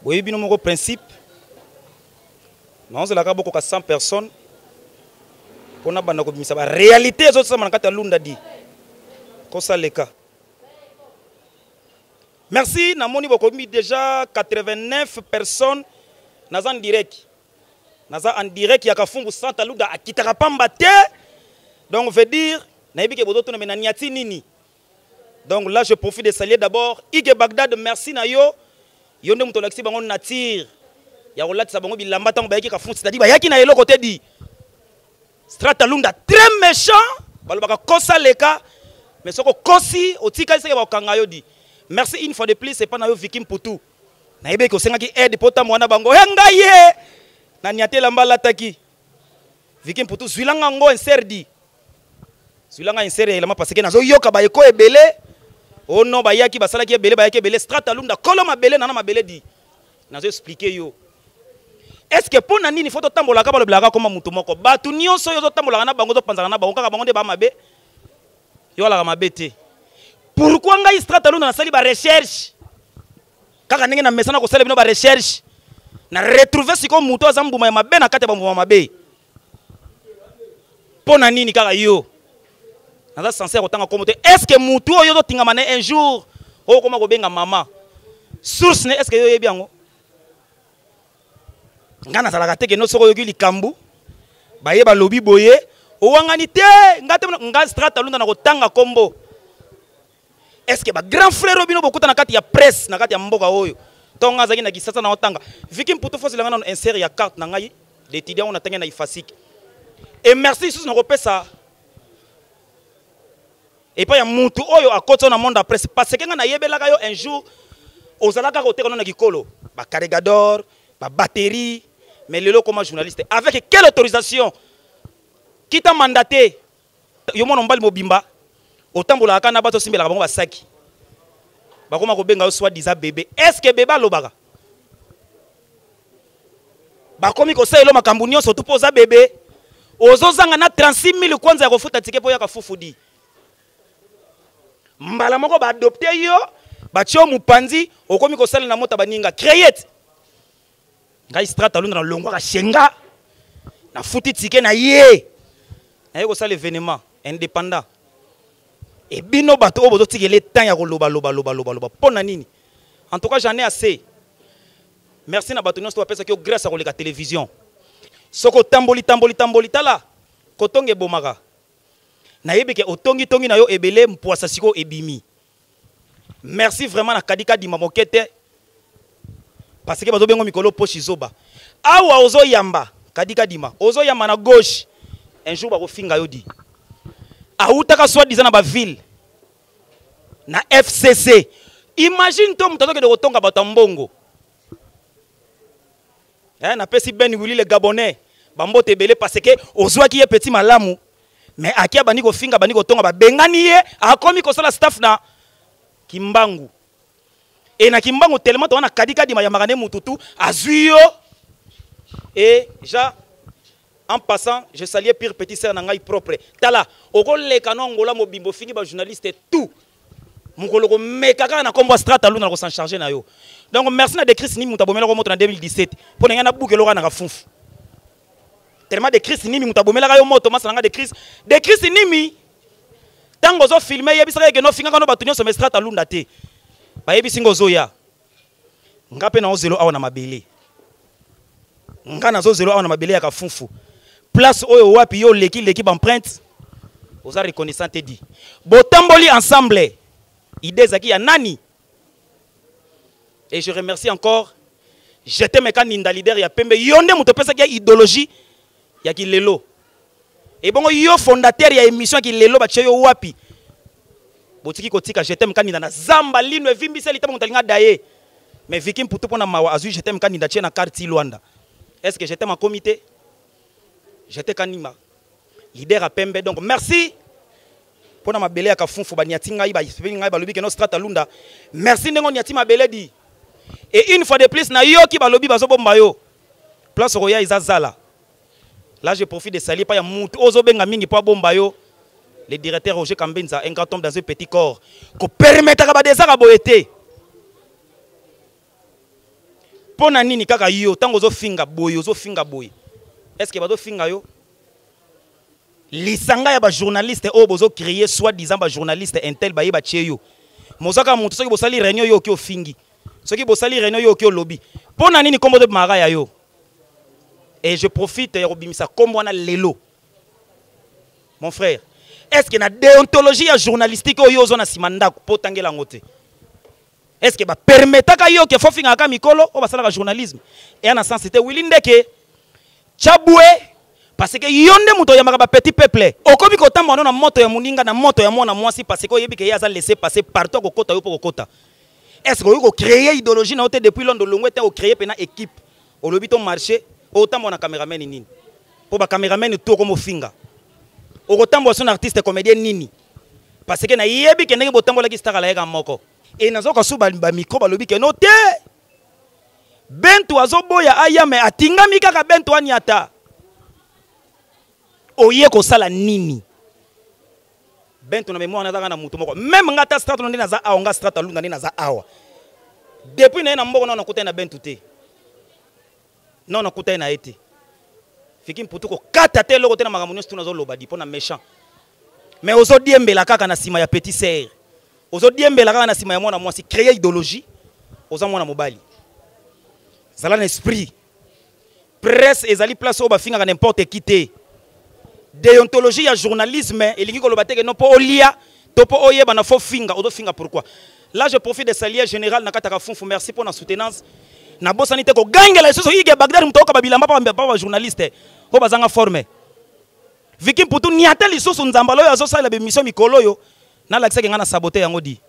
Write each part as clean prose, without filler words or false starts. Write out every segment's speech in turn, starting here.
Boyebi bino moko principe. Naozelaka bokoka 100 personnes mpo nabanda kobimisa ba réalité ezosama na kati ya lunda di kosaleka. Merci, namoni bokomi déjà 89 personnes naza en direct. Naza en direct ya Kafumbu Santa Luda akitaka pamba te. Donc veut dire nayebi ke bozotuna me na niati nini. Donc là je profite de saluer d'abord Ige Bagdad, merci na yo. Yo nde moto olakisi bango nature ya kolatisa bango bilamba ntango bayaki Kafumbu, c'est-à-dire bayaki na eloko te di. Strata Lunda très méchant, balobaka kosa leka, mais soko kosi otikali seke bakokanga yo di. Merci une fois de plus epa na yo Vicky Mputu. Nayebi ke osengaki aide po otambola na bango. He ngai ye! Na niate elamba alataki. Vicky Mputu zwilanga ngo inserdi. Zwilanga insert ya elamba parce que nazoyoka ba eko ebele. Oh non bayaki basalaki ebele bayaki ebele Strata Lunda kolo mabele nana mabele di. Nazo expliquer yo. Est-ce que pona nini faut totambolaka balobelaka koma mutu moko? Bato nyonso oyo ozotambolaka na bango ozopanzaka na bango kaka bango nde ba mabe. Yo alaka mabe te. Pourquoi ngai Strata Lunda nasali ba recherche? Kaka ndenge na mesana kosala bino ba recherche. Na retrouver sikoyo mutu aza mbuma ya mabe na kati ya ba mbuma mabe. Pona nini kaka yo? Naza censé kotanga kombo te. Est-ce que mutu oyo ozotingama na un jour oyo okoma kobenga mama? Source ne est-ce que yo oyebi yango? Nga nazalaka te keno soki oyoki likambo baye balobi boye owangani te nga te nga Strata Lunda na kotanga kombo. Est-ce que ba grand frère oyo bino bokuta na kati ya presse na kati ya mboka oyo ntongo nga azalaki na Kisasa na otanga Vicky Mputu fosi langa nano insert ya carte na ngai d'étudiant oyo natangi na IFASIC. Et merci lisusu na kopesa epai ya mutu oyo akoti na monde ya presse parce que nga nayebelaka yo un jour ozalaka koteka no na kikolo ba carregador ba batterie, mais lelo koma journaliste avec quelle autorisation? Qui t'a mandaté? Yo mwana mobali mobimba otambolaka kaka na bato osimbelaka bango basaki bakoma kobenga yo soit disant bébé. Est-ce que bébé alobaka? Bakomi kosalela makambo nyonso tu mpo oza bébé, ozozanga na 36 000 kwanza ya kofuta tike mpo oyaka fufu di. Mbala moko ba adopte yo, batie yo mopanzi, okomi kosalela na mota baninga. Create ngai Strata Lunda nalongwaka shenga nafuti tike na ye naye kosala événement indépendant. E bino bato oyo bozotikela temps ya koloba loba loba loba loba mpo na nini? En tout cas j'en ai assez. Merci na bato nyonso bapesaki yo grâce ya koleka télévision. Soki otamboli tamboli tamboli tala kotonga ebomaka. Nayebi ke otongi tongi na yo ebele mpwasa sikoyo ebimi. Merci vraiment na Kadika Dima Mokete parce que bazo bengo mikolo poche zoba. Awa ozo yamba Kadika Dima, ozo yamba na gauche. Un jour bako finga yo di. Autaka soit disant na ba ville na FCC. Imagine to mutu azokende kotonga bato ya mbongo. Eh, napesi Ben Willy le Gabonais bambote ebele parce que ozwaki ye petit malamu, mais aki abandi kofinga, abandi kotonga, babengani ye, akomi kosala staff na Kimbangu. Et na Kimbangu tellement towana Kadika Dima yambaka nde mutu tu azwi yo. Et ja en passant, je salue pire petit sœur na ngai propre. Tala, okoleka no Angola mobimbo fingi ba journaliste tout. Mokolo ko meka kaka na kombo Strata Luna ko s'en charger na yo. Donc merci na de Chris Nimi mutabomela ko moto na 2017. Pona nga na buke loka na kafunfu. Tellement de Chris Nimi mutabomela yo moto masa nga de Chris. De Chris Nimi tango zo filmer yebisaka ke no finga no bato nyonso mais Strata Lunda te. Bayebisi ngo zoya. Nga pe na ozelo awa na mabele. Nga nazo zelo awa na mabele ya kafunfu. Place oyo wapi yo leki leki ba empreinte. Oza reconnaissant te dit. Botamboli ensemble. Idée ezaki ya nani? Et je remercie encore J'étais meka ninda leader ya pembe yonde moto pesaki ya idéologie ya kilelo. Et bongo yo fondateur ya émission ya kilelo ba yo wapi? Botiki kotika je t'aime kaninda na zamba lino evimbisa litama moto alinga daye. Mais Vicky Mputu pona mawa azui je t'aime kaninda tie na quartier Luanda. Est-ce que je t'aime en comité? Je t'aime kanima. Leader à pembe donc merci. Pona mabele ya kafunfu ba niati ngai ba sepeli ngai balobi ke no Strata Lunda. Merci ndenge niati mabele di. Et une fois de plus na yoki balobi bazo bomba yo. Place roya iza zala. Là je profite de saluer pa ya mutu ozo benga mingi po bomba yo. Le directeur Roger Kambenza, un grand homme dans un petit corps. Ko permettre ba desaka boyete. Mpo na nini kaka yo ntango ozofinga boye, ozofinga boye? Est ce que bazofinga yo? Lisanga ya bajournaliste oyo bozocreye soit disant bajournaliste intel baye batie yo mozaka moto, soki bosali réunion yo oki ofingi, soki bosali réunion yo oki olobi. Mpo na nini kombo tobimaka ya yo? Et je profite ya kobimisa kombo wana lelo. Mon frère, est ce que na déontologie ya journalistique oyo ozwa na nsima ndako mpo otangela yango te, est ce que bapermetaka yo ke fofingaka mikolo oyo basalaka journalisme? Eya na sens te. Wili Ndeke Chabwe, parce que yo nde moto oyambaka bapetit peuple, okomi kotambola no na moto ya moninga, na moto ya mwana mwasi, parce que oyebi ke ye aza laisser passer partout, akokota yo mpo kokota. Est ce que okoki kocréer idéologie na yo te depuis Londres olongwe te, ocréer mpena équipe, olobi to marché, otambola na cameraman nini? Mpo bacameraman to okomofinga, okotambola so na artiste comédien nini? Parce que nayebi ke ndenge botambolaki star alayaka moko e nazoka su bamicro balobi ke no te, Bentu azoboya aya, me atingami kaka Bentu aniata. Oye kosala nini? Bentu na mémoire nazaka na motu moko même nga ta strat nde naza awa, nga strat alunda nde naza awa depuis na ye na mboko nao nakutani na Bentu te, non, nakutani na ye te. Fiki Mputu kokata te eloko te na makambo nyonso tu nazoloba di mpo na méchant, mais ozodiembela kaka na nsima ya petit sere, ozodiembela kaka na nsima ya mwana mwasi. Créer idéologie, oza mwana mobali, zala na esprit. Presse ezali place oyo bafingaka n'importe qui te. Déontologie ya journalisme elingi koloba te ke no mpo olia to mpo oyebana fo finga. Ozofinga pourquoi? Là, je profite de saluer général na kati ya Kafunfu, merci mpo na soutenance. Nabosani te kogangela lisusu Ige Bagdad, moto oyoka babilamba mpa bajournaliste oyo bazanga forme. Viki Mputu niata lisusu nzambala oyo azosalela bemission mikolo oyo, nalakisaki ngai na sabote yango di,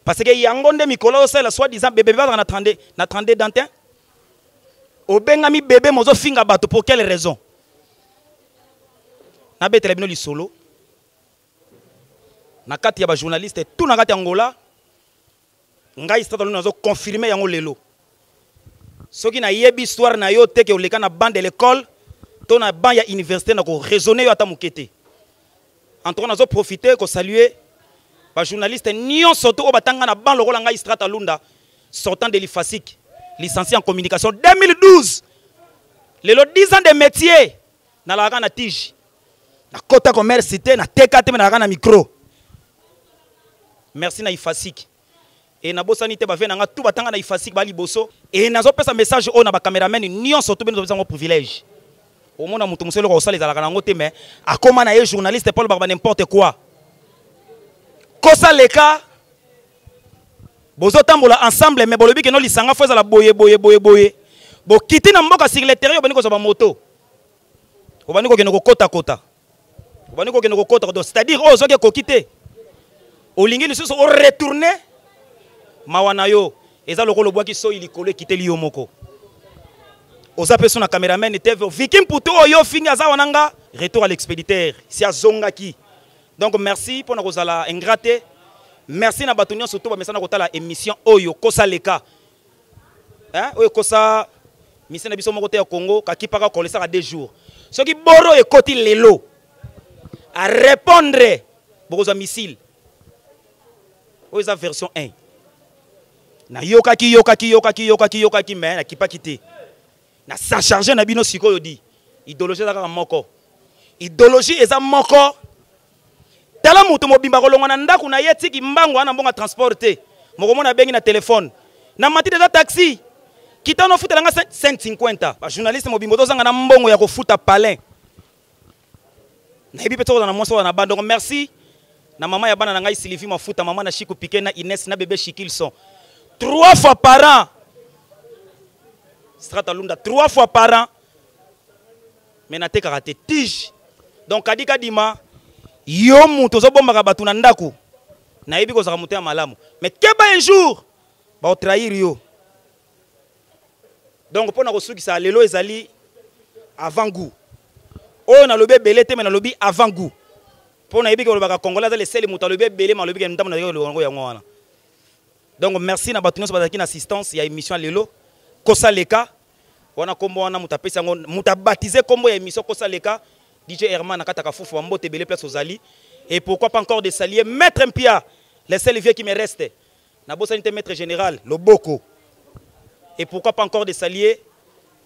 parce que yango nde mikolo oyo osalela soit disant bébé bazaka na 32, na 32 dantin. Obengami bébé, mozofinga bato pour quelle raison? Nabetela bino lisolo na kati ya bajournaliste tout na kati ya Angola. Ngai stata lino nazoconfirme yango lelo. Soki nayebi histoire na yo te ke oleka na banc de l'école to na banc ya université, na koraisonne yo ata moke te. En tout cas, nazoprofite kosalue bajournaliste nyonso to oyo batanga na banc lokola ngai Strata Lunda, sortant de l'IFASIC, licencié en communication 2012. Lelo 10 ans de métier, nalakaka na tige, nakota commerce te, nateka te, me nalaka na micro. Merci na IFASIC. E nabosani te bave na nga tu batanga na IFASIC ba liboso. E nazopesa message oyo na bacameraman nyonso to bino, topesa yango privilège. Omona moto mosusu eloko kosala ezalaka nango te, mais akóma na ye journaliste mpo alobaka ba n'importe quoi. Kosaleka bozotambola ensemble, mais bolobi keno lisanga fo ezala boye boye boye boye. Bokiti na mboka sur le terrain, obandi kozwa bamoto, obandi kokende kokotakota, obandi kokende kokota. Donc c'est-à-dire oyo ozwaki ekoki te, olingi lisusu oretourne. Mawa na yo, eza lokola obwaki soi likolo, ekiteli yo moko. Oza mpe so na cameraman te. Viki Mputu oyo ofingi aza wana nga retour à l'expéditeur si azongaki. Donc merci mpo na kozala ingrat te. Merci na bato nyonso to bamesana kotala émission oyo kosaleka, hein, oyo kosa mise na biso moko te ya Congo kakipaka kolesaka 2 jours. Soki boro ekoti lelo a répondre, bokozwa missile oyo eza version 1. Nayokaki, yokaki, yokaki, yokaki, yokaki, mais nakipaki te na s'en charge na bino. Sikoyo di idéologie eza kaka moko, idéologie eza moko. Tala moto mobimba kolongwa na ndako na ye, tiki mbango wana mbongo ya transport te, mokomona abengi na telefone na matide eza taxi, kita nofutela nga 550. Bajournaliste mobimba tozanga na mbongo ya kofuta palin. Nayebi mpe tokozala na mwasi oyo na bandongo. Merci na mama ya bana na ngai Sylvie Mafuta, mama na Chiku Pike na Ines na bébé Chikilson. Trois fois par an Strata Lunda, trois fois par an, mais natekaka te tige. Donc kadi kadima yo moto ozobombaka bato na ndako, nayebi kozalaka moto ya malamu, mais keba, un jour baotrahir yo. Donc mpo na kosukisa lelo, ezali avant goût oyo nalobi ebele te, me nalobi avant goût mpo nayebi ke olobaka Congolais aza leseli moto alobi ebele, ma alobi ke ntango nazalaki koloba yango, yango wana. Donc merci na bato nyonso bazalaki na assistance ya émission lelo kosaleka wana. Kombo wana moto apesi yango, moto abatize kombo ya émission kosaleka, DJ Herman na kati ya Kafufu, bambote ebele place ozali. Et pourquoi pas encore de saluer maître Mpia, le seul vieux qui me reste. Nabosani te maître général Loboko. Et pourquoi pas encore de saluer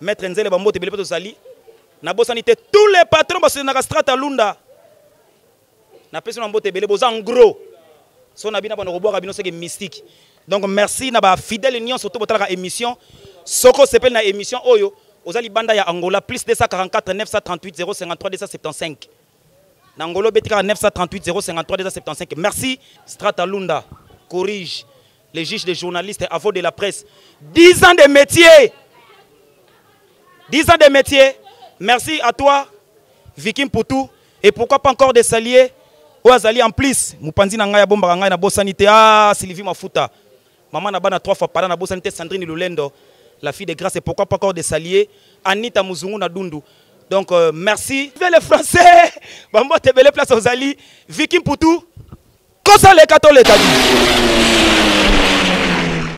Maître Nzele Bambote ebele mpe tozali. Nabosani te tous les patrons basotenaka Strata Lunda. Napesi na mbote ebele boza en gros. So na bino bana kobwaka bino seke mystique. Donc merci na ba fidèles nyonso to botalaka émission. Soko sepeli na émission oyo oza libanda ya Angola plus 244 938 053 275. Na Angola obeti kaka 938 053 275. Merci Strata Lunda corrige les juges des journalistes avant de la presse. 10 ans de métier. 10 ans de métier. Merci à toi Vicky Mputu et pourquoi pas encore de saluer oyo azali en plus mopanzi na ngai abombaka ngai nabosani te ah Sylvie Mafuta maman na bana trois fois para nabosani te Sandrine Lulendo la fille de grâce et pourquoi pas encore de saluer Anita Muzungu na Dundu donc euh, merci le français bambote ebele place ozali Vicky Mputu kosa leka toleka di.